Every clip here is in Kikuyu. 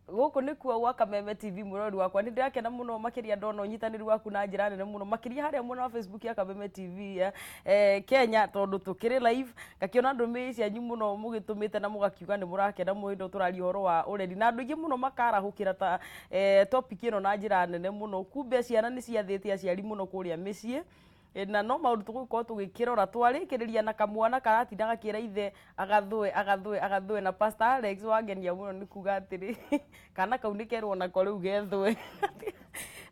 Gũkũ nĩkuo gwa Kameme TV. Mũrori wakwa, nĩ ndĩrakena mũno makĩria ndona ũnyitanĩri waku na njĩra nene mũno, makĩria harĩa mwena wa Facebook ya Kameme TV ya Kenya, tondũ tũkĩrĩ live. Ngakĩona ndũmĩrĩri cianyu mũno mũgĩtũmĩte na mũgakiuga nĩ mũrakena mũno hĩndĩ ĩyo tũraria ũhoro wa ũreri, na andũ aingĩ mũno makarahũkĩra ta topic ĩno na njĩra nene mũno. Kumbe ciana nĩ ciathĩte aciari mũno kũrĩa mĩciĩ. Na no maũndũ tũgũkorwo tũgĩkĩrora twarĩkĩrĩria na kamwana karatinda gakĩra ithe agathũe, agathũe, agathũe. Na Pastor Alex wangenia mũno nĩ kuga atĩrĩ, kana kau nĩ kerwo nako rĩu gethũe.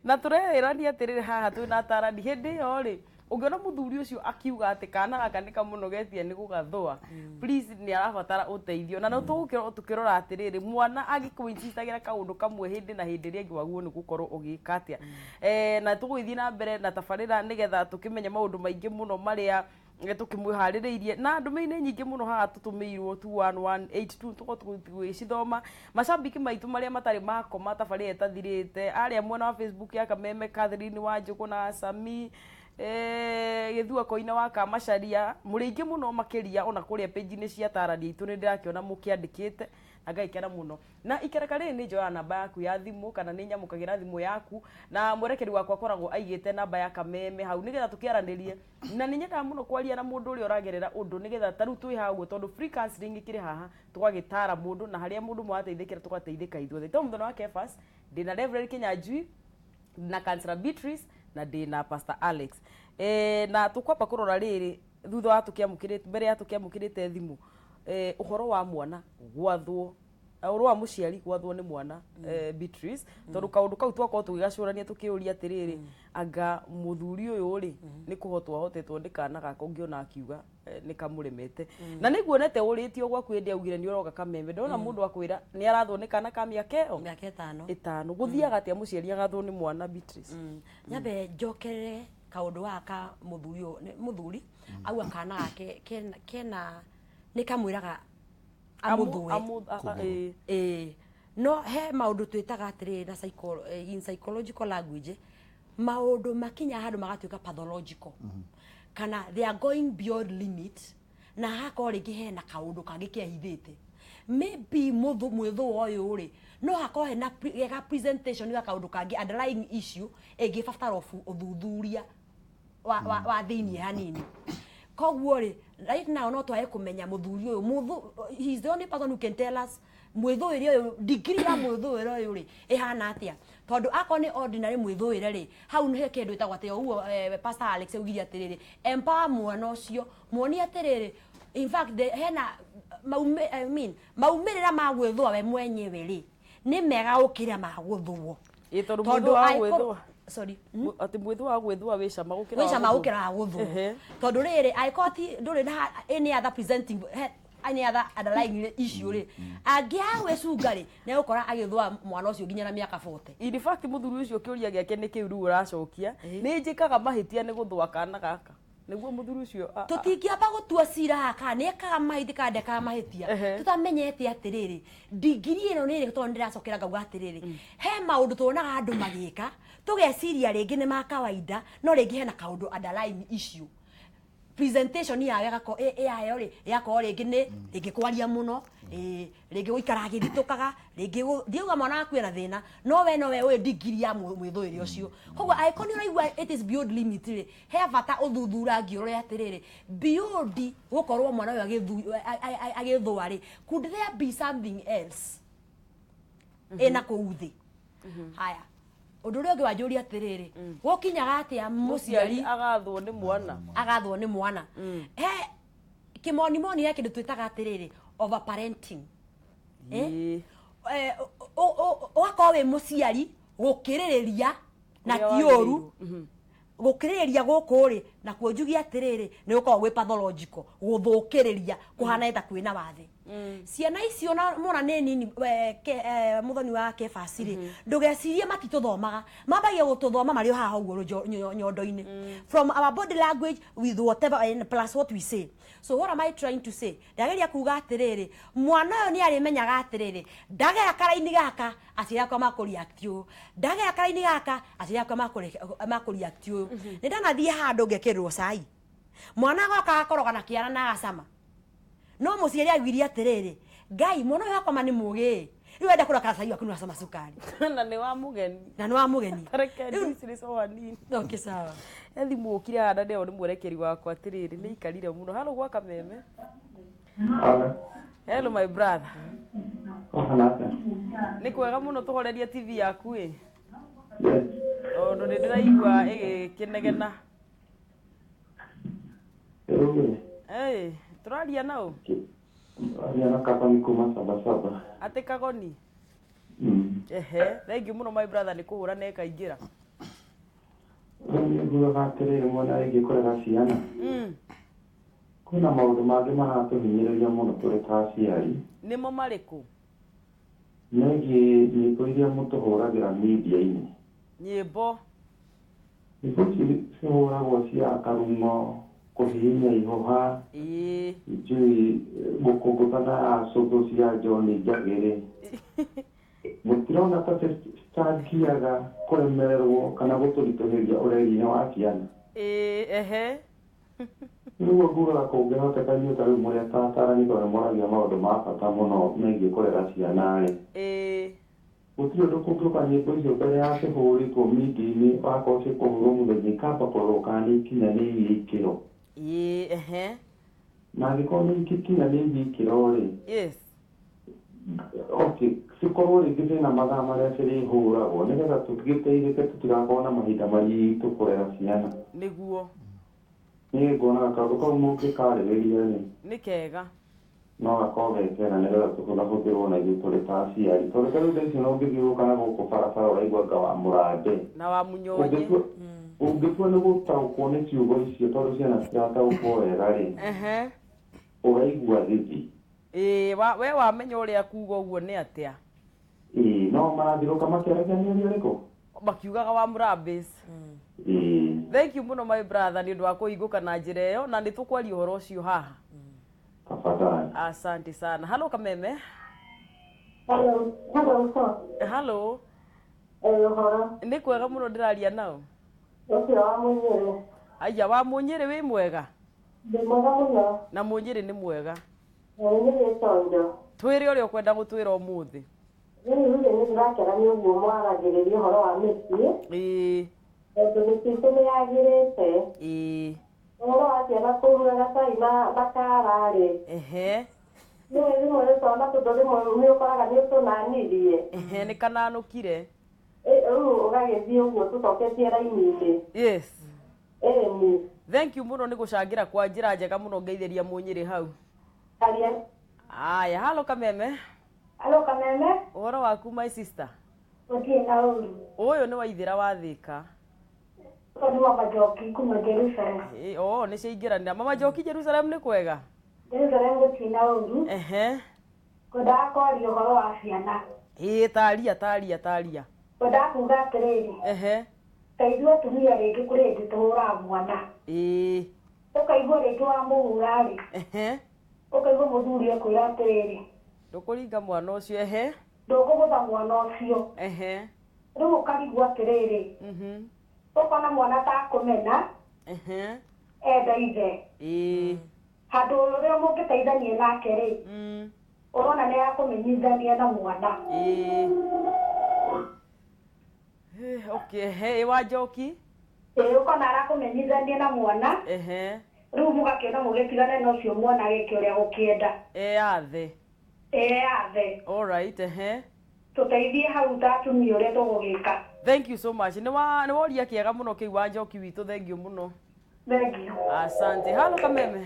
Na tũrerania atĩrĩrĩ, haha twĩna atarani. Hĩndĩ ĩyo rĩ, ũngĩona mũthuri ũcio akiuga atĩ kana gaka nĩ kamũnogetie nĩ gũgathũa, please, nĩ arabatara ũteithio. Na no tũgũkĩrwo tũkĩrora atĩrĩrĩ, mwana angĩkũincitagĩra kaũndũ kamwe hĩndĩ na hĩndĩ ĩrĩa ĩngĩ, wagĩrĩirwo nĩ gũkorwo ũgĩka atĩa? Na tũgũgĩthiĩ na mbere na tabarĩra nĩgetha tũkĩmenye maũndũ maingĩ mũno marĩa tũkĩmwĩharĩrĩirie, na ndũmĩrĩri nĩ nyingĩ mũno haha tũtũmĩirwo 21182. Tũkorwo tũgĩcithoma. Macambiki maitũ marĩa matarĩ makoma tabarĩra ĩtathirĩte, arĩa mwena wa Facebook ya Kameme, Catherine Wanjũkũ na Sami Gĩthua Koine wa Kamacaria, mũrĩ aingĩ mũno makĩria. Ona kũrĩa page-inĩ cia atarani aitũ nĩ ndĩrakĩona mũkĩandĩkĩte na ngagĩkena mũno. Na ikereka rĩrĩ, nĩ njoyaga namba yaku ya thimũ kana nĩ nyamũkagĩra thimũ yaku, na mwerekeri wakwa akoragwo aigĩte namba ya Kameme hau nĩgetha tũkĩaranĩrie. Na nĩ nyendaga mũno kwaria na mũndũ ũrĩa ũragerera ũndũ, nĩgetha ta rĩu twĩ haha ũguo, tondũ free counseling ĩkĩrĩ haha, tũgagĩtara mũndũ, na harĩa mũndũ mũrateithĩkĩra tũgateithĩka ithuothe. To mũthenya wa Kefas, ndĩna Reverend Kinyanjui na Counselor Beatrice na ndĩna Pastor Alex. Na tũkwamba kũrora rĩrĩ thutha wa tũkĩamũkĩrĩte, mbere ya tũkĩamũkĩrĩte thimũ, ũhoro wa mwana gwathwo, ũhoro wa mũciari gwathwo nĩ mwana, Beatrice, tondũ kaũndũ kau twakorwo tũgĩgacũrania tũkĩũria atĩrĩrĩ, anga mũthuri ũyũ rĩ, nĩ kũhotwo ahotetwo nĩ kana gaka? Ũngĩona akiuga nĩ kamũremete, na nĩ nguonete ũrĩtio gwaku hĩndĩ augire nĩ ũroka Kameme, ndona mũndũ akwĩra nĩ arathwo nĩ kana ka mĩaka ĩyo Mĩaka 5. 5. Gũthiaga atĩa mũciari agathwo nĩ mwana, Beatrice? Nyambe njokerere kaũndũ gaka ka mũthuri ũyũ. Mũthuri auga kana gake kena nĩ kamwĩraga amũthũe. Ĩĩ. Ĩĩ, no he maũndũ twĩtaga atĩrĩrĩ na in psychological language, maũndũ makinya handũ magatuĩka pathological kana they are going beyond limit, na hakorwo rĩngĩ hena kaũndũ kangĩ kehithĩte. Maybe mwĩthũa ũyũ rĩ, no hakorwo hena geka presentation ga kaũndũ kangĩ, underlying issue ĩngĩbatara ũthuthuria wa thĩiniĩ hanini. Koguo rĩ, right now no twage kũmenya mũthuri ũyũ he is the only person who can tell us mwĩthũĩre ũyũ, degree ya mwĩthũĩre ũyũ rĩ, ĩhana atĩa, tondũ akorwo nĩ ordinary mwĩthũĩre rĩ, hau nĩ kĩndũ ĩtagwo atĩ ũguo Pastor Alex augire atĩrĩrĩ, empower mwana ũcio, muonie atĩrĩrĩ, in fact hena I mean, maumĩrĩra ma gwĩthũa we mwenyewe rĩ, nĩ mega gũkĩra ma gũthũo. Ĩ, tondũ mwĩthũa wa gwĩthũa Sorry. Atĩ mwĩthũa wa gwĩthũa wĩ cama gũkĩra wa wĩ cama gũthũa. Gũkĩra wa gũthũo. Tondũ rĩrĩ, angĩkorwo ti ndũrĩ na any other presenting any other underlying issue rĩ, angĩaga gwĩcunga rĩ, nĩ egũkora agĩthũa mwana ũcio nginya na mĩaka 40. In fact, mũthuri ũcio kĩũria gĩake nĩ kĩu rĩu ũracokia: nĩ njĩkaga mahĩtia nĩ gũthũa kana gaka? Nĩguo mũthuri ũcio Tũtingĩamba gũtua cira haha kana nĩ ekaga mahĩtia kana ndekaga mahĩtia tũtamenyete atĩrĩrĩ, degree ĩno nĩ ĩrĩkũ. Tondũ nĩndĩracokera ngauga atĩrĩrĩ, he maũndũ tuonaga andũ magĩka tũgeciria rĩngĩ nĩ ma kawaida, no rĩngĩ hena kaũndũ underlying issue. Presentation yayo ĩgakorwo yayo rĩ, ĩgakorwo rĩngĩ nĩ rĩngĩ kwaria mũno, rĩngĩ gũikara agĩthitũkaga, rĩngĩ ndiauga mwana waku ena thĩna, no we nowe ũĩ degree ya mwĩthũĩre ũcio. Koguo angĩkorwo nĩ ũraigua it is beyond limit rĩ, he bata ũthuthurangie ũrore atĩrĩrĩ, beyond gũkorwo mwana ũyũ agĩthũa rĩ, could there be something else ĩna kũu thĩ? Haya, ũndũ ũrĩa ũngĩ wanjũria atĩrĩrĩ, gũkinyaga atĩa mũciari mũciari agathwo nĩ mwana? Agathwo nĩ mwana? He kĩmonimoni, he kĩndũ twĩtaga atĩrĩrĩ, overparenting. Eh? Ĩĩ. Ũgakorwo wĩ mũciari gũkĩrĩrĩria na ũrĩa ti ũru. Wagĩrĩirwo. Gũkĩrĩrĩria gũkũ rĩ, nakuo njuge atĩrĩrĩ, nĩ gũkoragwo gwĩ pathological, gũthũkĩrĩria kũhana ta kwĩna wathe. Ciana icio na mona nĩ nini, mũthoni wa Kefasi rĩ, ndũgecirie matitũthomaga. Mambagia gũtũthoma marĩ o haha ũguo nyondo-inĩ, from our body language with whatever and plus what we say. So what am I trying to say? Ndageria kuga atĩrĩrĩ, mwana ũyũ nĩ arĩmenyaga atĩrĩrĩ, ndagera karaini gaka, aciari akwa makũreact ũũ, ndagera karaini gaka, aciari akwa makũreact ũũ. Nĩ ndanathiĩ handũ ngekĩrĩrwo cai, mwana agoka agakoroga na kĩara na agacama, no mũciari aiguire atĩrĩrĩ, Ngai, mwana ũyũ wakwa ma nĩ mũgĩ. Rĩu enda kũrakara cai waku nĩ wacama cukari. Na nĩ wa mũgeni. Na nĩ wa mũgeni. Reke ndicire coa nini. Okay, sawa. He thimũ ũkire haha na nĩyo nĩ mwerekeri wakwa atĩrĩrĩ nĩ ikarire mũno. Halo gwa Kameme. Hello. Hello my brother. Ũhana atĩa? Nĩ kwega mũno, tũhorerie TV yaku ĩ. Yes. Tondũ nĩ ndĩraigua ĩgĩkĩnegena. Rĩu ĩ, Ĩ, tũraria naũ? Aria na Kagoni kuma Sabasaba. Atĩ Kagoni? Mm. Ehe, thank you mũno my brother nĩ kũhũra na ĩkaingĩra. Rĩu nĩ ngugaga atĩrĩrĩ mwena wĩgiĩ kũrera ciana. Kwĩna maũndũ mangĩ maratũhinyĩrĩria mũno tũrĩ ta aciari. Nĩmo marĩkũ? Megiĩ nyĩmbo iria mũtũhũragĩra media-inĩ. Nyĩmbo. Nyĩmbo ici cihũragwo cia karung'o, kũhihinya ihũha, ijui gũkũngũthana acũthũ cia John Njagĩrĩ. Mũtirona ta cicangĩaga kũremererwo kana gũtũritũhĩria ũreri-inĩ wa ciana? Ĩĩ, ehe. Nĩguo ngugaga kũngĩhoteka inyuĩ ta rĩu mũrĩ ataarani tondũ nĩ mwaragia maũndũ ma bata mũno megiĩ kũrera ciana rĩ. Gũtirĩ ũndũ kũngĩũka nyĩmbo icio mbere ya cihũrĩtwo media-inĩ, wakorwo cikũhũrwo mũthenya ikamba kũrorwo kana nĩ ikinyanĩirie ikĩro. Ĩĩ, ehe. Na angĩkorwo nĩ ikinyanĩirie ikĩro rĩ, okay, cikorwo rĩngĩ ciĩna mathaa marĩa cirĩhũragwo nĩgetha tũgĩteithĩke tũtigakorwo na mahinda maritũ kũrera ciana. Nĩguo. Niĩ nguonaga kaũndũ kau mũngĩkarĩrĩria rĩ, Nĩ kega. no gakorwo ge kega nĩgetha tũhũthahũthĩrwo na ithuĩ tũrĩ ta aciari, tondũ ta rĩu thaa ici no ũngĩthiũrũrũka na gũkũ barabara ũraigua anga wa mũrande na wa munyonyi. Ũngĩtua nĩ gũtaũkwo nĩ ciugo icio tondũ ciana citirataũkwo wega rĩ, ũraigua thithi. Ĩĩ, wa, we wamenya ũrĩa kuga ũguo nĩ atĩa? Ĩĩ, no marathiũrũka makĩaragia mĩario ĩrĩkũ? Makiugaga wa Murambis. Ĩĩ. Thank you mũno my brother nĩ ũndũ wa kũhingũka na njĩra ĩyo, na nĩ tũkwaria ũhoro ũcio haha. Tafadhali. Asante sana. Halo Kameme. Hello, hello, sir. Halo. Ũhoro. Nĩ kwega mũno, ndĩraria nao? Ũcio wa Mũnyĩrĩ. Aya wa Mũnyĩrĩ, wĩ mwega? Ndĩ mwega mũno. Na Mũnyĩrĩ nĩ mwega. Nĩ gĩtonjo. Twĩre ũrĩa ũkwenda gũtwĩra ũmũthĩ. Rĩu rĩ, nĩ ndĩrakena nĩ ũguo mwaragĩrĩria ũhoro wa mĩciĩ. Tondũ mĩciĩ itũ nĩ yagĩrĩte. Ũhoro wa ciana kũrugaga cai makara rĩ. Nĩ rĩmwe nĩ twana tondũ rĩmwe nĩ ũkoraga nĩ ũtũnanirie. Ehe, nĩ kananũkire. Rĩu ũgagĩthiĩ ũguo tũcoketie raini-inĩ. Ĩni. Thank you mũno nĩ gũcangĩra kwa njĩra njega mũno, ngeithĩria Mũnyĩrĩ hau. Aria. Aya, halo Kameme. Halo Kameme. Ũhoro waku my sister? Gũtirĩ na ũru. Ũyũ nĩ waithĩra wa Thĩka. Ũyũ nĩ Mama Njoki kuma Jerusalem. Ĩ, oh, nĩ ciaingĩranĩra. Mama Njoki, Jerusalem nĩ kwega? Jerusalem gũtirĩ na ũru. Ngwendaga kwaria ũhoro wa ciana. Ĩ, taria taria taria. Ngwendaga kuga atĩrĩrĩ. Ta ithuĩ atumia rĩngĩ kũrĩ hĩndĩ tũhũraga mwana. Ũkaigua rĩngĩ wamũhũra rĩ. Ũkaigua mũthuri ekwĩra atĩrĩrĩ. Ndũkũringa mwana ũcio, ehe. Ndũkũgũtha mwana ũcio. Rĩu ũkarigwo atĩrĩrĩ. Ũkona mwana ta akũmena. Enda ithe. Handũ ũrĩa mũngĩteithania nake rĩ. Ũrona nĩ akũmenyithania na mwana. Okay, ehe, wa Njoki? Ĩ, ũkona arakũmenyithania na mwana. Rĩu mũgakĩona mũgĩtigane na ũcio mwana agĩke ũrĩa gũkĩenda. Eyathe. Eyathe. All right, ehe. Tũteithie hau ta atumia ũrĩa tũgũgĩka. Thank you so much. Nĩ wa nĩ woria kĩega mũno kĩu wa Njoki witũ, thank you mũno. Thank you. Asante. Halo Kameme.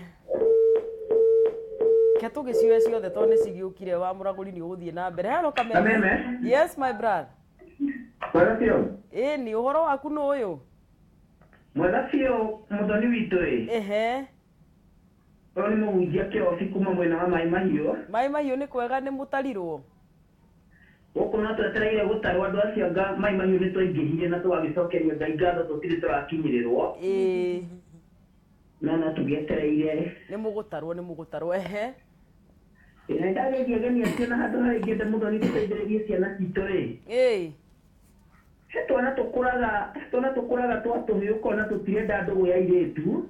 Ke tũgĩcioe ciothe tondũ nĩ cigĩũkire, wa mũragũri nĩ ũgũthiĩ na mbere. Halo Kameme. Kameme. Yes my brother. Mwega biũ. Ĩ, nĩ ũhoro waku nĩ ũyũ? Mwega biũ mũthoni witũ ĩ. Ũyũ nĩ mũhunjia kĩobi kuma mwena wa Maĩ Mahiũ. Maĩ Mahiũ nĩ kwega, nĩ mũtarirwo? Gũkũ no twetereire gũtarwo andũ acio anga Maĩ Mahiũ nĩ twaingĩhire na tũgagĩcokeria Ngai ngatho tũtirĩ tũrakinyĩrĩrwo. No no tũgĩetereire. Nĩ mũgũtarwo, nĩ mũgũtarwo, ehe. Ĩ, na nĩndagĩria ageni acio na handũ harĩa ingĩenda mũthoni tũteithĩrĩrie ciana citũ rĩ. He twana tũkũraga, twana tũkũraga twa tũhĩ ũkona tũtirenda ndũgũ ya airĩtu.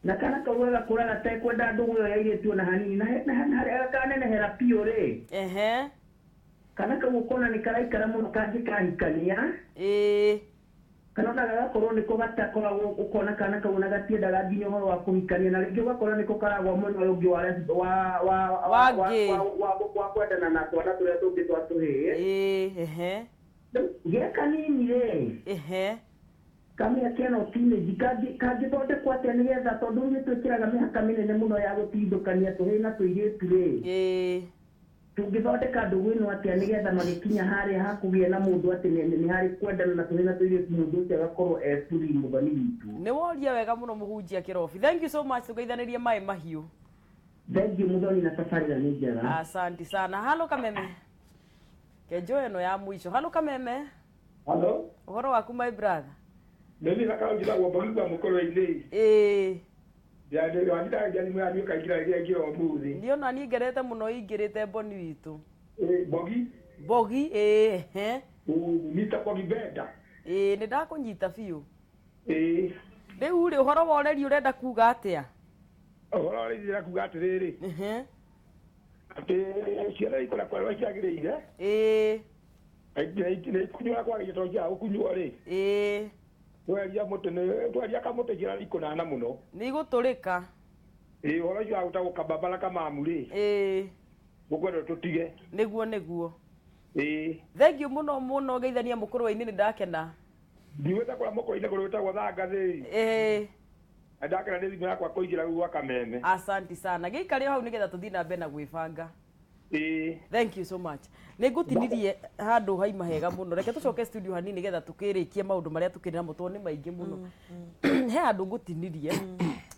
Na kana kau gagakũra gatekwenda ndũgũ ĩyo ya airĩtu ona hanini na harĩa kanenehera biũ rĩ. Ehe. Kana kau ũkona nĩ karaikara mũno kangĩkahikania. Ĩĩ. Kana ona gagakorwo nĩko gatakoragwo ũkona kana kau ona gatiendaga nginya ũhoro wa kũhikania na rĩngĩ ũgakora nĩko karagwa mwena ũyũ ũngĩ wa kwendana na twana tũrĩa tũngĩ twa tũhĩĩ. Ĩĩ, ehe. Ge kanini rĩ. Ehe. Kamĩaka ĩno teenage kangĩthondekwo atĩa nĩgetha tondũ ithuĩ twĩkĩraga mĩhaka mĩnene mũno ya gũtindũkania tũhĩĩ na tũirĩtu rĩ. Ĩĩ. Tũngĩthondeka ndũgũ ĩno atĩa nĩgetha magĩkinya harĩa hakũgĩa na mũndũ atĩ nĩ harĩ kwendana na tũhĩĩ na tũirĩtu mũndũ ũcio agakorwo e free mũthoni witũ. Nĩ woria wega mũno mũhunjia Kĩrobi. Thank you so much, tũgeithanĩrie maĩ mahiũ. Thank you mũthoni na tabarĩra nĩ njega. Asante sana. Halo Kameme. Kenjo ĩno ya mũico. Halo Kameme. Halo. Ũhoro waku my brother? Nĩ thaka njiragwo Mbogi kwa mũkũrũ-inĩ. Ĩĩ. Ndiona Ndiona niĩ ngerete mũno ingĩrĩte Mboni witũ. Mbogi? Mbogi, ĩĩ, ehe. Mr. Mbogi Benda. Ĩĩ, nĩ ndakũnyita biũ. Ĩĩ. Rĩu rĩ, ũhoro wa ũreri ũrenda kuga atĩa? Ũhoro wa ũreri ndĩrenda kuga atĩrĩrĩ. Ehe. Atĩ ciana ikũra kwarĩa ciagĩrĩire. Ĩĩ. Nĩ ikunyũra kwagĩrĩire tondũ ciaga gũkunywo rĩ. Ĩĩ. Tweria mũtĩ nĩ tweria kamũtĩ ciana ikũnana mũno. Nĩ igũtũrĩka. Ĩĩ, ũhoro ũcio wa gũtagwo kababa na kamamu rĩ. Ĩĩ. Ngũkwenda tũtige. Nĩguo nĩguo. Ĩĩ. Thank you mũno mũno ngeithania mũkũrũ-inĩ nĩ ndakena. Ndiwĩte kũrĩa mũkũrũ-inĩ kũrĩa gwĩtagwo Thangathĩ. Ĩĩ. Na ndakena nĩ thimũ yakwa kũingĩra rĩu gwa Kameme. Asante sana. Gĩikare hau nĩgetha tũthiĩ na mbere na gwĩbanga. Ĩĩ. Thank you so much. Nĩ ngũtinirie handũ haima hega mũno. Reke tũcoke studio hanini nĩgetha tũkĩrĩkie maũndũ marĩa tũkĩrĩ namo tondũ nĩ maingĩ mũno. He handũ ngũtinirie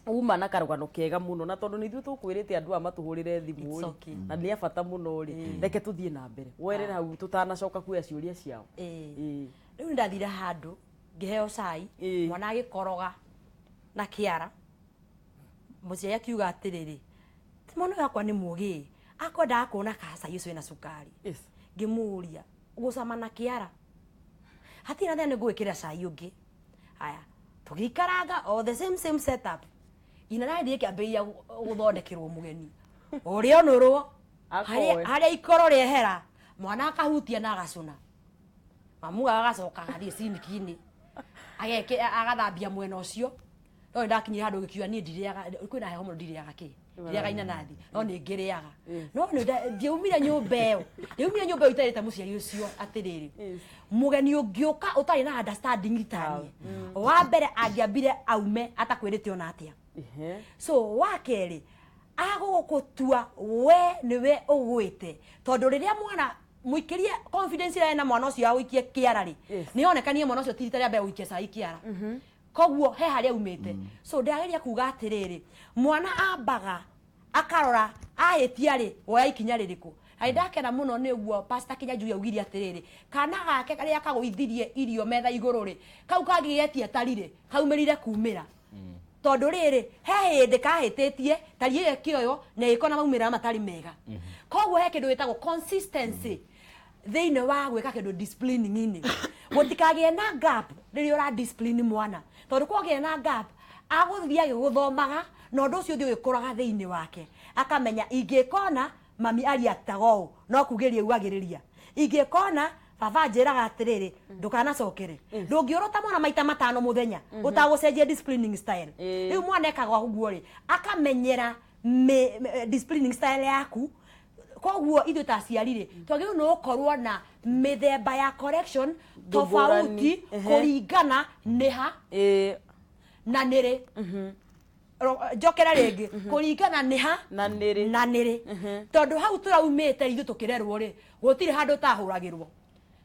uma na karũgano kega mũno na tondũ nĩ ithuĩ tũkwĩrĩte andũ aya matũhũrĩre thimũ rĩ na nĩ a bata mũno rĩ, reke tũthiĩ na mbere. Werere hau tũtanacoka kuoya ciũria ciao. Ĩĩ. Rĩu nĩndathire handũ ngĩheo cai, mwana agĩkoroga na kĩara. Mũciari akiuga atĩrĩrĩ, mwana ũyũ wakwa nĩ mũgĩ, akwendaga kuona kacai ũcio wĩna cukari. Ngĩmũria gũcama na kĩara hatirĩ na thĩna nĩ ngũgwĩkĩrĩra cai ũngĩ. Haya, tũgĩikaranga o the same setup. Ina nathiĩ kĩambĩrĩria gũthondekerwo mũgeni ũrĩa onũrwo harĩa ikoro rĩehera mwana akahutia na agacũna, mamu agacoka agathiĩ ciniki-inĩ agathambia mwena ũcio. No nĩ ndakinyire handũ ngĩkiuga niĩ ndirĩaga, kwĩna heho mũno ndirĩaga kĩ ndirĩaga inanathi, no nĩ ngĩrĩaga. No ndiaumire nyũmba ĩyo, ndiaumire nyũmba ĩyo itarĩte mũciari ũcio atĩrĩrĩ, mũgeni ũngĩũka ũtarĩ na understanding taniĩ, wa mbere angĩambire aume atakwĩrĩte ona atĩa. So wa kerĩ agũgũtua we nĩwe ũgwĩte, tondũ rĩrĩa mwana mũikĩrie confidence ĩrĩa ena mwana ũcio agũikie kĩara rĩ, nĩonekanie mwana ũcio ti rita rĩa mbere gũikia cai kĩara. Koguo he harĩa aumĩte. So ndĩrageria kuga atĩrĩrĩ, mwana ambaga akarora ahĩtia rĩ, woya ikinya rĩrĩkũ. Na nĩndakena mũno nĩ ũguo Pastor Kinyanjui augire atĩrĩrĩ, kana gake karĩa kagũithirie irio metha igũrũ rĩ, kau kangĩgetia tarire kaumĩrire kumĩra. Tondũ rĩrĩ, he hĩndĩ kahĩtĩtie tari ĩyo ĩkĩoywo na ĩgĩkorwo na maumĩrĩra matarĩ mega. Koguo he kĩndũ gĩtagwo consistency thĩinĩ wa gwĩka kĩndũ disciplining-inĩ. Gũtikagĩe na gap rĩrĩa ũra discipline mwana, tondũ kwagĩa na gap agũthiĩ agĩgũthomaga na ũndũ ũcio ũthiĩ ũgĩkũraga thĩinĩ wake, akamenya ingĩkona mami ariaktaga ũũ no kugĩria ugagĩrĩria, ingĩkona baba anjĩraga atĩrĩrĩ ndũkanacokere. Ndũngĩũrota mwana maita matano mũthenya ũtagũcenjia disciplining style. Rĩu mwana ekaga ũguo rĩ, akamenyera disciplining style yaku. Koguo ithuĩ ta aciari rĩ, twagĩrĩirwo nĩ gũkorwo na mĩthemba ya correction tofauti kũringana nĩ ha na nĩ rĩ. Njokera rĩngĩ, kũringana nĩ ha na nĩ rĩ, tondũ hau tũraumĩte ithuĩ tũkĩrerwo rĩ, gũtirĩ handũ ũtahũragĩrwo.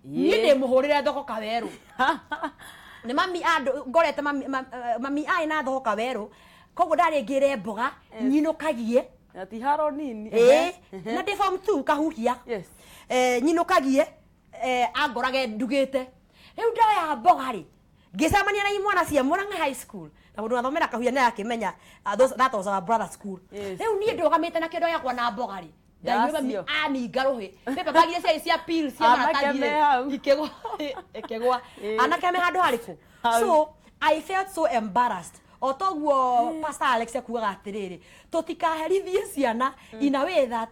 Niĩ ndĩmũhũrĩre thoko kawerũ. Nĩ mami andũ ngorete mami arĩ na thoko kawerũ, koguo ndarĩ ngĩre mboga nyinũkagie na ti haro nini. Ĩĩ, na ndĩ form 2 kahuhia. Nyinũkagie angorage ndugĩte. Rĩu ndoya mboga rĩ, ngĩcemania na imwana cia Murang'a High School, na mũndũ athomera kahuhia nĩ arakĩmenya that was our brother school. Rĩu niĩ ndũgamĩte na kĩndũ gĩakwa na mboga rĩ, ndaiguire mami aninga rũhĩ, paper bag iria ciarĩ cia peel cia maratathi rĩ, ikĩgwa ikĩgwa. Anake me handũ harĩkũ. So I felt so embarrassed. O toguo Pastor Alex akugaga atiriri, tutikaherithie ciana in a way that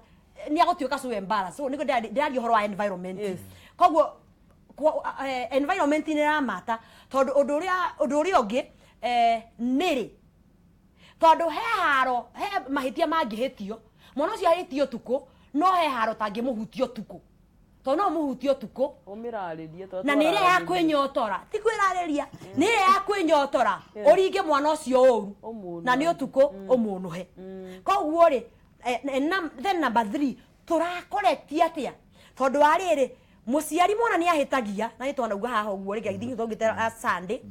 ni agũtuĩka so embarrassed. So nĩguo ndĩraria ũhoro wa environment. Koguo environment nĩ ĩramata tondũ ũndũ ũrĩa ũngĩ nĩrĩ tondũ he haro he mahĩtia mangĩhĩtio mwana ũcio ahĩtio ũtukũ no he haro tangĩmũhutia ũtukũ tondũ no mũhutie ũtukũ na nĩ ĩrĩa ya kwĩnyotora ti kwĩrarĩria nĩ ĩrĩa ya kwĩnyotora ũringe mwana ũcio ũru na nĩ ũtukũ ũmũnũhe. Koguo rĩ then number 3 tũrakoretia atĩa tondũ wa rĩrĩ mũciari mwana nĩ ahĩtagia na nĩ twanauga haha ũguo rĩngĩ githĩ tũngĩte Sunday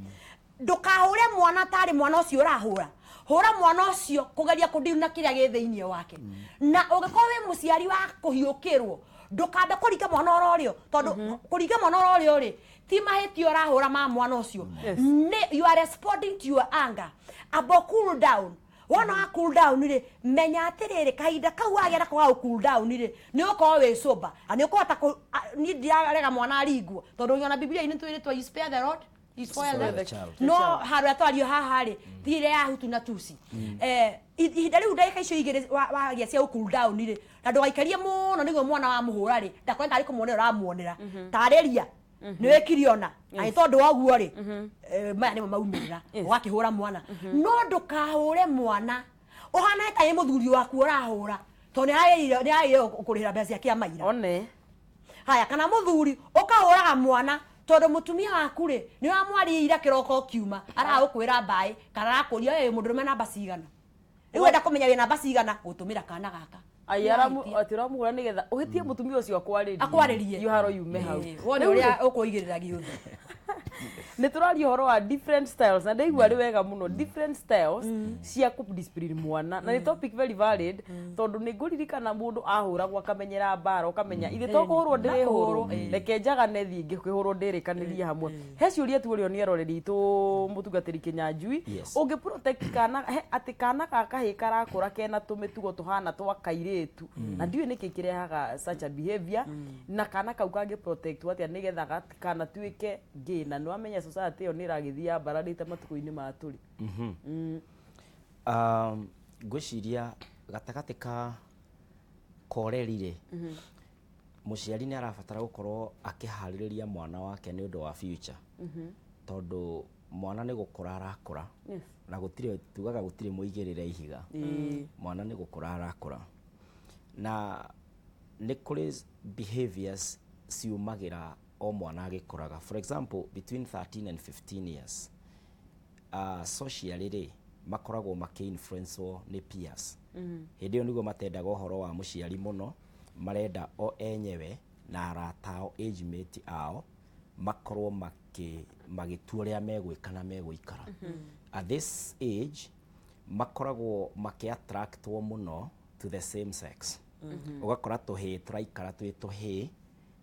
ndũkahũre mwana tarĩ mwana ũcio ũrahũra hũra mwana ũcio kũgeria kũndiu na kĩrĩa gĩ thĩinĩ wake na ũngĩkorwo wĩ mũciari wa kũhiũkĩrwo ndũkambe kũringa mwana ororĩo tondũ kũringa mwana ororĩo rĩ ti mahĩtia ũrahũra ma mwana ũcio nĩ you are responding to your anger abo cool down wona wa cool down rĩ menya atĩrĩrĩ kahinda kau wagĩa nako ga cool down rĩ nĩ ũkorwo wĩ sober na nĩ ũkũhota niĩ ndirarega mwana aringwo tondũ ona Biblia-inĩ twĩrĩtwo you spare the rod you spoil the child no handũ atwario haha rĩ ti ĩrĩa ya hutu na tusi ihinda rĩu ndagĩka icio igĩrĩ wagĩa cia cool down rĩ na ndũgaikarie mũno nĩguo mwana wa mũhũra rĩ ndakone tarĩ kũmuonera ũramuonera tarĩria nĩ wĩkire ona na nĩ tondũ wa ũguo rĩ maya nĩmo maumĩrĩra ũgakĩhũra mwana no ndũkahũre mwana ũhana ta nĩ mũthuri waku ũrahũra tondũ nĩ agĩrĩire kũrĩhĩra mbeca cia kĩama ira one haya kana mũthuri ũkahũraga mwana tondũ mũtumia waku rĩ nĩ ũramwarĩire kĩroko kiuma aragũkwĩra mbaĩ kana arakũria ĩ mũndũrũme namba cigana rĩu wenda kũmenya wĩ namba cigana gũtũmĩra kana gaka atĩ ũramũhũra nĩgetha ũhĩtie mũtumia ũcio akwarĩrie iyo haro yume hau wone ũrĩa ũkũigĩrĩra gĩũthĩ. Nĩ tũraria ũhoro wa different styles na ndaigua rĩ wega mũno different styles cia kũ discipline mwana na nĩ topic very valid tondũ nĩ ngũririkana mũndũ ahũragwo akamenyera mbara ũkamenya ithe to kũhũrwo ndĩrĩhũrwo reke njagane thiĩ ngĩhũrwo ndĩrĩkanĩrie hamwe. He ciũria tuorio nĩ eroreri itũ mũtungatĩri Kĩnyanjui ũngĩ protect kana atĩ kana gaka kahĩ karakũra kena tũmĩtugo tũhana twa kairĩtu na ndiũĩ nĩkĩ kĩrehaga such a behavior na kana kau kangĩ protect atĩa nĩgetha kana tuĩke gay na nĩ wamenya society ĩyo nĩ ĩragĩthiĩ yambararĩte matukũ-inĩ ma tũrĩ. Ngwĩciria gatagatĩ ka koreri rĩ mũciari nĩ arabatara gũkorwo akĩharĩrĩria mwana wake nĩ ũndũ wa future tondũ mwana nĩ gũkũra arakũra na gũtirĩ tugaga gũtirĩ mũigĩrĩre ihiga mwana nĩ gũkũra arakũra na nĩ kũrĩ behaviors ciumagĩra o mwana agĩkũraga. For example between 13 and 15 years socially rĩ makoragwo makĩ-influencewo nĩ peers hĩndĩ ĩyo nĩguo matendaga ũhoro wa mũciari mũno marenda o enyewe na arata ao age mate ao makorwo magĩtua ũrĩa megwĩka na megũikara. At this age makoragwo makĩ-attractwo mũno to the same sex ũgakora tũhĩĩ tũraikara twĩ tũhĩĩ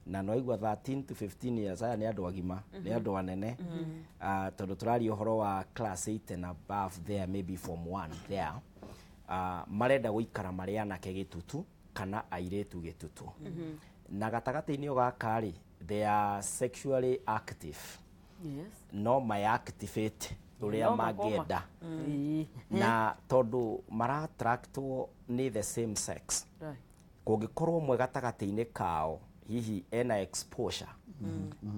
na no igua 13 to 15 years aya nĩ andũ agima nĩ andũ anene tondũ tũraria ũhoro wa class 8 and above there maybe form 1 there marenda gũikara marĩ anake gĩtutu kana airĩtu gĩtutu na gatagatĩ-inĩ gaka rĩ they are sexually active. Yes. No my activate ũrĩa mangĩenda na tondũ mara-attractwo nĩ the same sex kũngĩkorwo mwe gatagatĩ-inĩ kao hihi ena exposure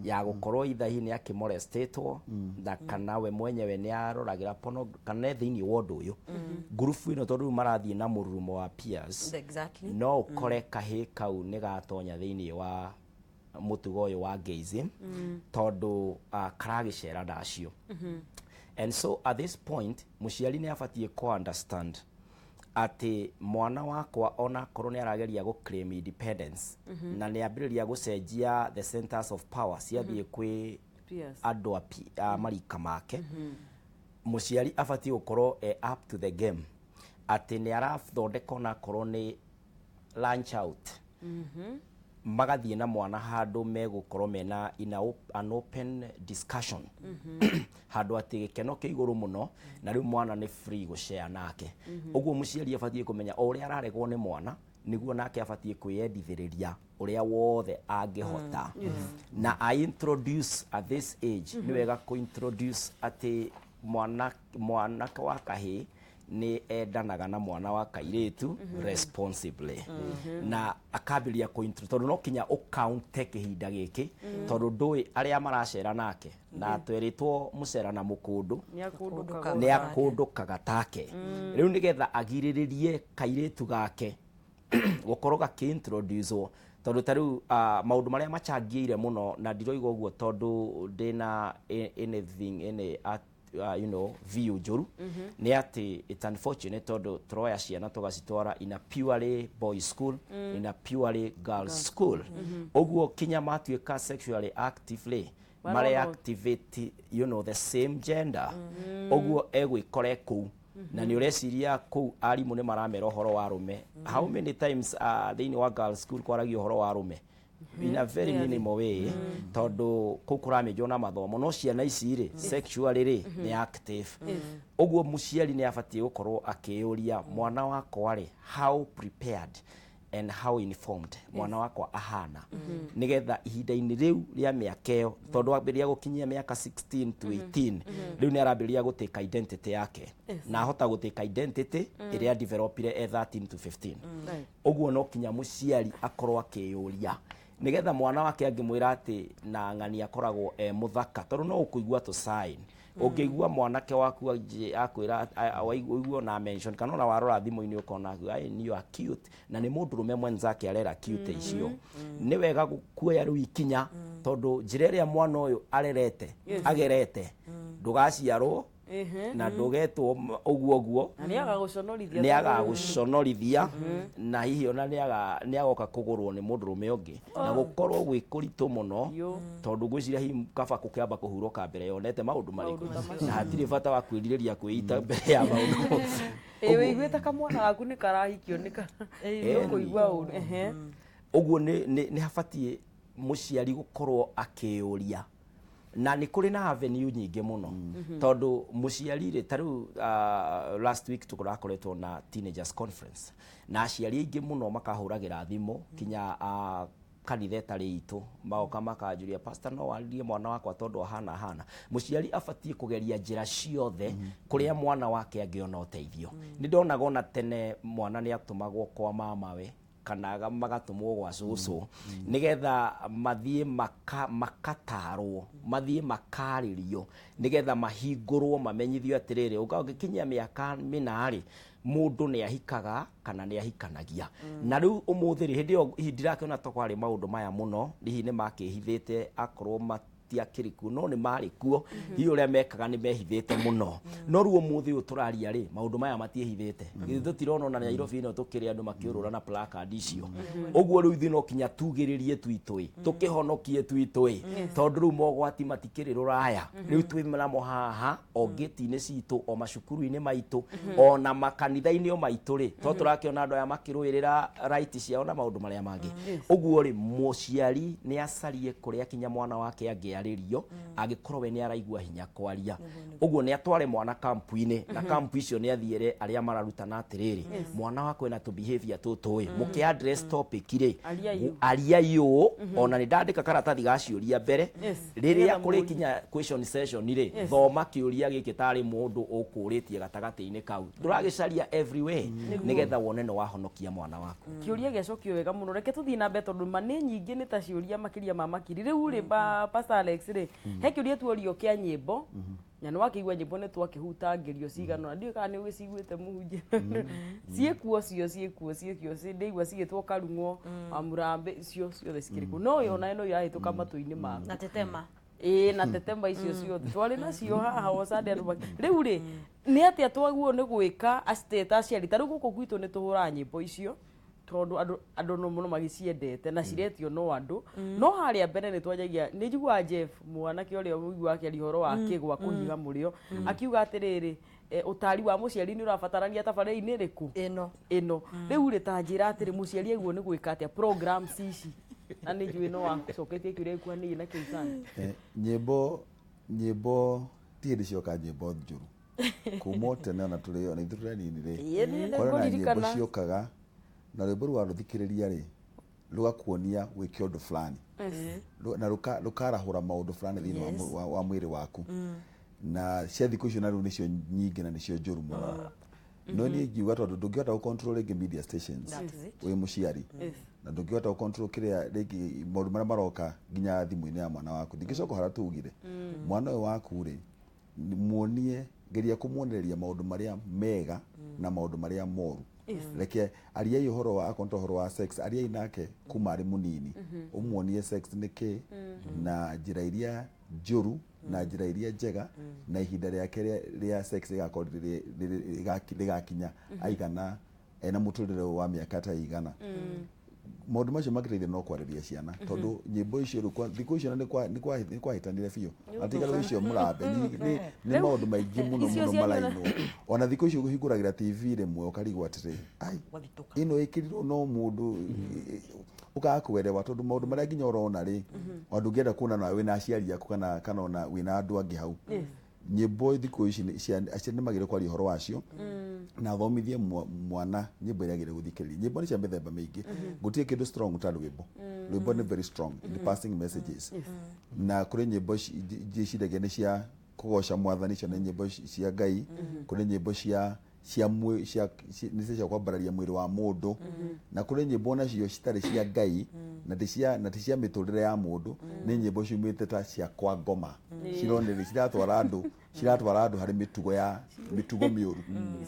ya gũkorwo itha hihi nĩ akĩmolestetwo na kana we mwenyewe nĩ aroragĩra kana thĩinĩ wa ũndũ ũyũ ngurubu ĩno tondũ rĩu marathiĩ na mũrurumo wa peers exactly. No ũkore kahĩ kau nĩ gatonya thĩinĩ wa mũtugo ũyũ wa gayism tondũ karagĩcera nacio. And so at this point mũciari nĩ abatiĩ kũ understand atĩ mwana wakwa ona korwo nĩ arageria gũ claim independence na nĩ ambĩrĩria gũcenjia the centers of power ciathiĩ kwĩ andũ a marika make mũciari abatiĩ gũkorwo e up to the game atĩ nĩ arathondeka ona korwo nĩ lunch out magathiĩ na mwana handũ megũkorwo mena in an open discussion handũ atĩ gĩkeno kĩ igũrũ mũno na rĩu mwana nĩ free gũshare nake ũguo mũciari abatiĩ kũmenya o ũrĩa araregwo nĩ mwana nĩguo nake abatiĩ kwĩyendithĩrĩria ũrĩa wothe angĩhota na I introduce at this age nĩ wega kũ introduce atĩ mwanake wa kahĩĩ nĩ endanaga na mwana wa kairĩtu responsibly na akambĩrĩria kũ tondũ no kinya ũkaunte kĩhinda gĩkĩ tondũ ndũĩ arĩa maracera nake na twerĩtwo mũcera na mũkũndũ nĩ akũndũkaga take. Rĩu nĩgetha agirĩrĩrie kairĩtu gake gũkorwo gakĩ-introduce tondũ ta rĩu maũndũ marĩa machangĩire mũno na ndiroiga ũguo tondũ ndĩna anything any you know, view njũru nĩ atĩ it's unfortunate tondũ tũroya ciana tũgacitwara in a purely boys school, in a purely girls school. Ũguo kinya matuĩka sexually actively mare activate, you know, the same gender. Ũguo egwĩkore kũu na nĩ ũreciria kũu arimũ nĩ maramera ũhoro wa arũme. How many times thĩinĩ wa girls school kwaragio ũhoro wa arũme in a very minimal way tondũ kũu kũramĩnjwo na mathomo no ciana ici rĩ sexually rĩ nĩ active. Ũguo mũciari nĩ abatiĩ gũkorwo akĩyũria mwana wakwa rĩ how prepared and how informed mwana wakwa ahana nigetha ihinda-inĩ rĩu rĩa mĩaka ĩyo tondũ ambĩrĩria gũkinyia mĩaka 16 to 18 rĩu nĩ arambĩrĩria gũtĩka identity yake na ahota gũtĩka identity ĩrĩa developire e 13 to 15. Ũguo no kinya mũciari akorwo akĩyũria nigetha mwana wake angĩmwĩra atĩ na ng'ani akoragwo e mũthaka tondũ no ũkũigua tũ sign ũngĩigua mwanake waku akwĩra ũigue na mention kana ona warora thimũ-inĩ ũkona ai you are cute na nĩ mũndũrũme mwenzake arera cute icio nĩ wega kuoya rĩu ikinya tondũ njĩra ĩrĩa mwana ũyũ arerete agerete ndũgaciarwo na ndũgetwo ũguo ũguo nĩ agagũconorithia na hihi ona nĩ agoka kũgũrwo nĩ mũndũrũme ũngĩ na gũkorwo gwĩ kũritũ mũno tondũ ngwĩciria hihi kaba gũkĩamba kũhurũka mbere yonete maũndũ marĩkũ na hatirĩ bata wa kwĩrirĩria kwĩita mbere ya maũndũ. Wĩiguĩte kamwana gaku nĩ karahikio nĩ ũkũigua ũru. Ũguo nĩ habatiĩ mũciari gũkorwo akĩyũria na nĩ kũrĩ na avenue nyingĩ mũno tondũ mũciari rĩ ta rĩu last week tũrakoretwo na teenagers conference na aciari aingĩ mũno makahũragĩra thimũ kinya kanitha ĩtarĩ itũ magoka makanjũria pastor no warĩrie mwana wakwa tondũ ahana ahana. Mũciari abatiĩ kũgeria njĩra ciothe kũrĩa mwana wake angĩona ũteithio. Nĩ ndonaga ona tene mwana nĩ atũmagwo kwa mamawe kana magatũmwo gwa cũcũ nigetha mathiĩ makatarwo mathiĩ makarĩrio nigetha mahingũrwo mamenyithio atĩrĩrĩ ũngĩkinyia mĩaka mĩna rĩ mũndũ nĩ ahikaga kana nĩ ahikanagia. Na rĩu ũmũthĩ rĩ hĩndĩ ĩyo hihi ndirakĩona ta kwarĩ maũndũ maya mũno hihi nĩ makĩhithĩte akorwo matiakĩrĩ kuo no nĩ marĩ kuo hihi ũrĩa mekaga nĩ mehithĩte mũno no rĩu ũmũthĩ ũyũ tũraria rĩ maũndũ maya matiĩhithĩte githĩ tũtirona ona Nairobi ĩno tũkĩrĩ andũ makĩũrũra na placard icio. Ũguo rĩu ithuĩ no kinya tugĩrĩrie twitũ tũkĩhonokie twitũ tondũ rĩu mogwati matikĩrĩ rũraya rĩu twĩ namo haha o ngĩti-inĩ citũ o macukuru-inĩ maitũ ona makanitha-inĩ o maitũ rĩ to tũrakĩona andũ aya makĩrũĩrĩra right ciao na maũndũ marĩa mangĩ. Ũguo rĩ mũciari nĩ acarie kũrĩa kinya mwana wake angĩarĩrio angĩkorwo we nĩ araigua hinya kwaria. Ũguo nĩ atware mwana kampu-inĩ na kampu icio nĩ athiĩre arĩa mararutana atĩrĩrĩ mwana wakwa ena tũ behavior tũtũ ĩ mũkĩ address topic rĩ aria ũũ ona nĩ ndandĩka karatathi ga ciũria mbere rĩrĩa kũrĩkinya question session rĩ thoma kĩũria gĩkĩ tarĩ mũndũ ũkũrĩtie gatagatĩ-inĩ kau ndũragĩcaria every way nĩgetha wone no wahonokia mwana waku. Kĩũria gĩacokio wega mũno reke tũthiĩ na mbere tondũ ma nĩ nyingĩ nĩ ta ciũria makĩria ma makiri rĩu rĩ Pastor Alex rĩ he kĩũria tuorio kĩa nyĩmbo na nĩ wakĩigua nyĩmbo nĩ twakĩhutangĩrio cigana ndiũĩ kana nĩ ũgĩciguĩte mũhunjia ciĩkuo cio ciĩkuo ciĩkuo ndĩigua cigĩtwo karung'o wa mũrambe cio ciothe cikĩrĩ kuo no ĩyo nayo no irahĩtũka matũ-inĩ maku na tetema ĩĩ na tetema icio ciothe twarĩ nacio haha o Sunday andũ rĩu rĩ nĩ atĩa twaguo nĩ gwĩka ta aciari ta rĩu gũkũ gwitũ nĩ tũhũraga nyĩmbo icio tondũ andũ no mũno magĩciendete na ciretio no andũ no harĩa mbere nĩ twanjagia nĩ njiguaga Jeff mwanake ũrĩa mũiguaga akĩaria ũhoro wa kĩgwa kũhiga mũrĩo akiuga atĩrĩrĩ ũtari wa mũciari nĩ ũrabatarania tabarĩra-inĩ ĩrĩkũ ĩno rĩu rĩ ta njĩra atĩrĩ mũciari aguo nĩ gwĩka atĩa programs ici na nĩ njũĩ no acoketie kĩũria gĩkuhanĩirie na kĩu sana. Nyĩmbo ti hĩndĩ cioka nyĩmbo njũru kuma tene ona tũrĩ ona ithuĩ tũrĩ anini rĩ kwarĩ na nyĩmbo ciokaga na rwĩmbo rũu warũthikĩrĩria rĩ rũgakuonia wĩke ũndũ fulani na rũkarahũra maũndũ fulani thĩinĩ wa mwĩrĩ waku. Na cia thikũ icio na rĩu nĩcio nyingĩ na nĩcio njũru mũno. No niĩ ingiuga tondũ ndũngĩhota gũ control rĩngĩ media stations wĩ mũciari, na ndũngĩhota gũ control kĩrĩa rĩngĩ maũndũ marĩa maroka nginya thimũ-inĩ ya mwana waku. Ndingĩcoka harĩa tugire mwana ũyũ waku rĩ, muonie, geria kũmuonereria maũndũ marĩa mega na maũndũ marĩa moru. Reke ariai ũhoro wa akorwo ũhoro wa sex, ariai nake kuma arĩ mũnini, ũmuonie sex nĩ kĩ na njĩra iria njũru na njĩra iria njega, na ihinda rĩake rĩa sex rĩgakorwo rĩgakinya aigana ena mũtũrĩre wa mĩaka ta igana. Maũndũ macio mangĩteithia no kwarĩria ciana, tondũ nyĩmbo icio rĩu thikũ icio nĩ kwahĩtanire biũ, atiga rĩu icio mũrambe nĩ maũndũ maingĩ mũno mũno marainwo. Ona thikũ icio ũhingũragĩra TV rĩmwe ũkarigwo atĩrĩ, ai ĩno ĩkĩrirwo no mũndũ ũkaga kwerewa, tondũ maũndũ marĩa nginya ũrona rĩ, ona ndũngĩenda kuona nawe wĩna aciari aku kana ona wĩna andũ angĩ hau. Nyĩmbo thikũ ici aciari nĩ magĩrĩire kwaria ũhoro wacio na thomithie mwana nyĩmbo iria agĩrĩire gũthikĩrĩria. Nyĩmbo nĩ cia mĩthemba mĩingĩ, gũtirĩ kĩndũ strong ta rwĩmbo. Rwĩmbo nĩ very strong in passing messages. Na kũrĩ nyĩmbo njĩciragia nĩ cia kũgoca mwathani, icio nĩ nyĩmbo cia Ngai. Kũrĩ nyĩmbo cia nĩ cia kwambararia mwĩrĩ wa mũndũ, na kũrĩ nyĩmbo nacio citarĩ cia Ngai na ti cia mĩtũrĩre ya mũndũ, nĩ nyĩmbo ciumĩte ta cia kwa ngoma, cironere ciratwara andũ harĩ mĩtugo ya mĩtugo mĩũru.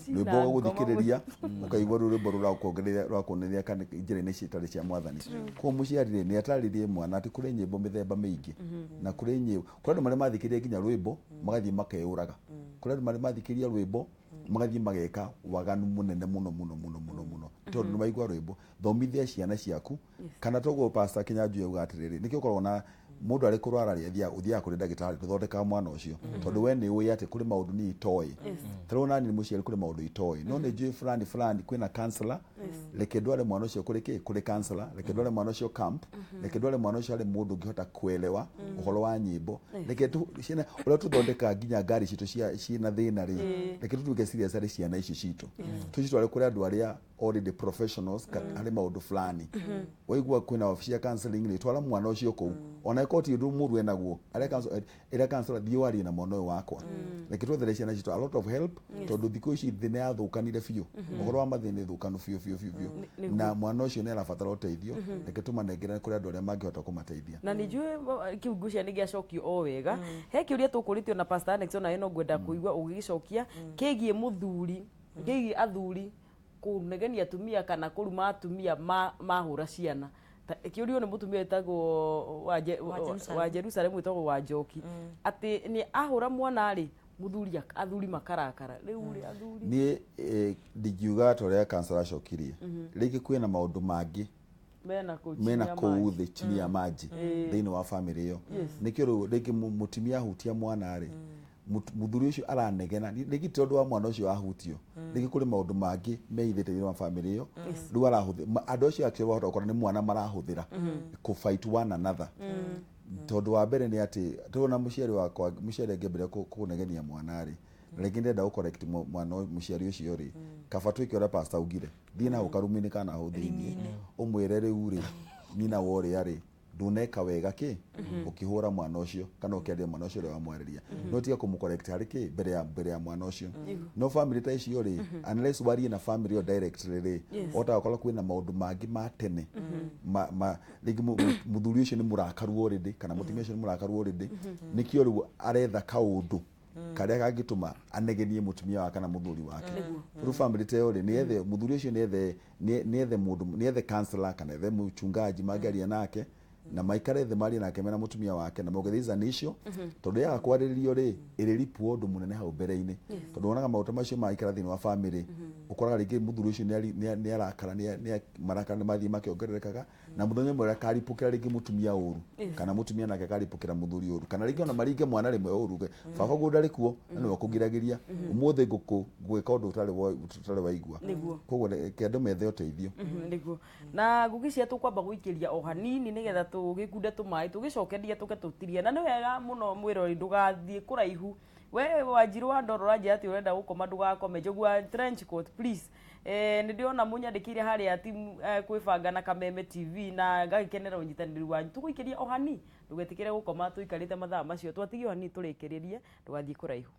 Rwĩmbo ũgũthikĩrĩria ũkaigua rũu rwĩmbo rũrakuongereria rũrakuonereria kana njĩra-inĩ citarĩ cia mwathani. Koguo mũciari rĩ, nĩ atarĩrie mwana atĩ kũrĩ nyĩmbo mĩthemba mĩingĩ, na kũrĩ nyĩmbo kũrĩ andũ marĩa mathikĩrĩria nginya rwĩmbo magathiĩ makeyũraga, kũrĩ andũ marĩa mathikĩrĩria rwĩmbo magathiĩ mageka waganu mũnene mũno mũno mũno mũno mũno tondũ nĩ maigua rwĩmbo. Thomithia ciana ciaku, kana toguo Pastor Kinyanjui auga atĩrĩrĩ, nĩkĩo ũkoragwo na mũndũ arĩ kũrwara rĩ, ũthiaga kũrĩ ndagĩtarĩ ndũthondekaga mwana ũcio, tondũ we nĩ ũĩ atĩ kũrĩ maũndũ niĩ itoĩ. Ta rĩu ona niĩ nĩ mũciari kũrĩ maũndũ itoĩ, no nĩ njũĩ fulani fulani kwĩna counselor, reke ndware mwana ũcio kũrĩ kĩ, kũrĩ counselor, reke ndware mwana ũcio camp, reke ndware mwana ũcio harĩ mũndũ ũngĩhota kuelewa ũhoro wa nyĩmbo. Reke ciana ũrĩa tũthondekaga nginya ngari citũ ciĩna thĩna rĩ, reke tũtuĩke serious harĩ ciana ici citũ, tũcitware kũrĩ andũ arĩa already professionals harĩ maũndũ fulani. Waigua kwĩna wabici ya counseling rĩ, twara mwana ũcio kũu, ona ĩkorwo ti ũndũ mũru enaguo, ĩrĩa counselor thiĩ warie na mwana ũyũ wakwa. Reke twethere ciana citũ a lot of help, tondũ thikũ ici thĩ nĩ yathũkanire biũ, ũhoro wa mathĩna ĩthũkanu biũ biũ biũ biũ, na mwana ũcio nĩ arabatara ũteithio. Reke tũmanengere kũrĩ andũ arĩa mangĩhota kũmateithia. Na nĩ njũĩ kĩu ngwĩciria nĩ gĩacokio o wega. He kĩũria tũkũrĩtio na Pastor Alex, onawe no ngwenda kũigua ũgĩgĩcokia, kĩgiĩ mũthuri, kĩgiĩ athuri kũnegenia atumia kana kũruma atumia mahũra ciana. Kĩũrio nĩ mũtumia wĩtagwo wa Jerusalem wĩtagwo wa Njoki, atĩ nĩ ahũra mwana rĩ, mũthuri athuri makarakara. Rĩu rĩ athuri niĩ ndingiuga ta ũrĩa counselor acokirie, rĩngĩ kwĩna maũndũ mangĩ mena kũu thĩ chini ya maji thĩinĩ wa family ĩyo. Nĩkĩo rĩu rĩngĩ mũtumia ahutia mwana rĩ, mũthuri ũcio aranegena, rĩngĩ ti ũndũ wa mwana ũcio ahutio, rĩngĩ kũrĩ maũndũ mangĩ mehithĩte thĩinĩ wa family ĩyo, rĩu arahũthĩra andũ acio actually wahota gũkora nĩ mwana marahũthĩra kũ fight one another. Tondũ wa mbere nĩ atĩ tũrona mũciari wakwa, mũciari angĩambĩrĩria kũnegenia mwana rĩ, rĩngĩ ndenda gũ correct mwana mũciari ũcio rĩ, kaba twĩke ũrĩa pastor augire, thiĩ na karumi-inĩ kana hau thĩinĩ ũmwĩre rĩu rĩ, nyina wa ũrĩa rĩ, nduneka wega kĩ ũkĩhũra mwana ũcio kana ũkĩaria mwana ũcio ũrĩa wamwarĩria, no tiga kũmũ-correct harĩ kĩ mbere ya mwana ũcio. No family ta icio rĩ, unless warie na family ĩyo directly rĩ, ũhotaga gũkorwo kwĩna maũndũ mangĩ ma tene, rĩngĩ mũthuri ũcio nĩ mũrakaru already kana mũtumia ũcio nĩ mũrakaru already, nĩkĩo rĩu aretha kaũndũ karĩa kangĩtũma anegenie mũtumia wake kana mũthuri wake. Rĩu family ta ĩyo rĩ, nĩethe mũthuri ũcio, nĩethe mũndũ, nĩethe counselor kana ethe mũchungaji mangĩaria nake, na maikare thĩ marie nake mena mũtumia wake, na mauge this is an issue, tondũ yaga kwarĩrĩrio rĩ, ĩrĩripwo ũndũ mũnene hau mbere-inĩ, tondũ wonaga maũndũ macio maikara thĩinĩ wa family, ũkoraga rĩngĩ mũthuri ũcio nĩ arakara, marakara nĩ mathiĩ makĩongererekaga, na mũthenya ũmwe akaripũkĩra rĩngĩ mũtumia ũru, kana mũtumia nake akaripũkĩra mũthuri ũru, kana rĩngĩ ona maringe mwana rĩmwe ũru, baba guo ndarĩ kuo na nĩwe ũkũgiragĩria, ũmũthĩ ngũgwĩka ũndũ ũtarĩ waigua. Koguo reke andũ methe ũteithio. Nĩguo. Na ngũgĩcia tũkwamba gũikĩria o hanini nĩgetha tũgĩkunde tũmaĩ tũgĩcokeria tũke tũtirie, na nĩ wega mũno mwĩrori ndũgathiĩ kũraihu. We Wanjirũ wa Ndoro ũranjĩra atĩ ũrenda gũkoma ndũgakome, njogua trench coat please. Nĩ ndĩrona mũnyandĩkĩire harĩa timu kwĩbanga na Kameme TV na ngagĩkenera ũnyitanĩri wanyu. Tũgũikĩria o hani, ndũgetĩkĩre gũkoma tũikarĩte mathaa macio, twatigio hani tũrĩkĩrĩrie, ndũgathiĩ kũraihu.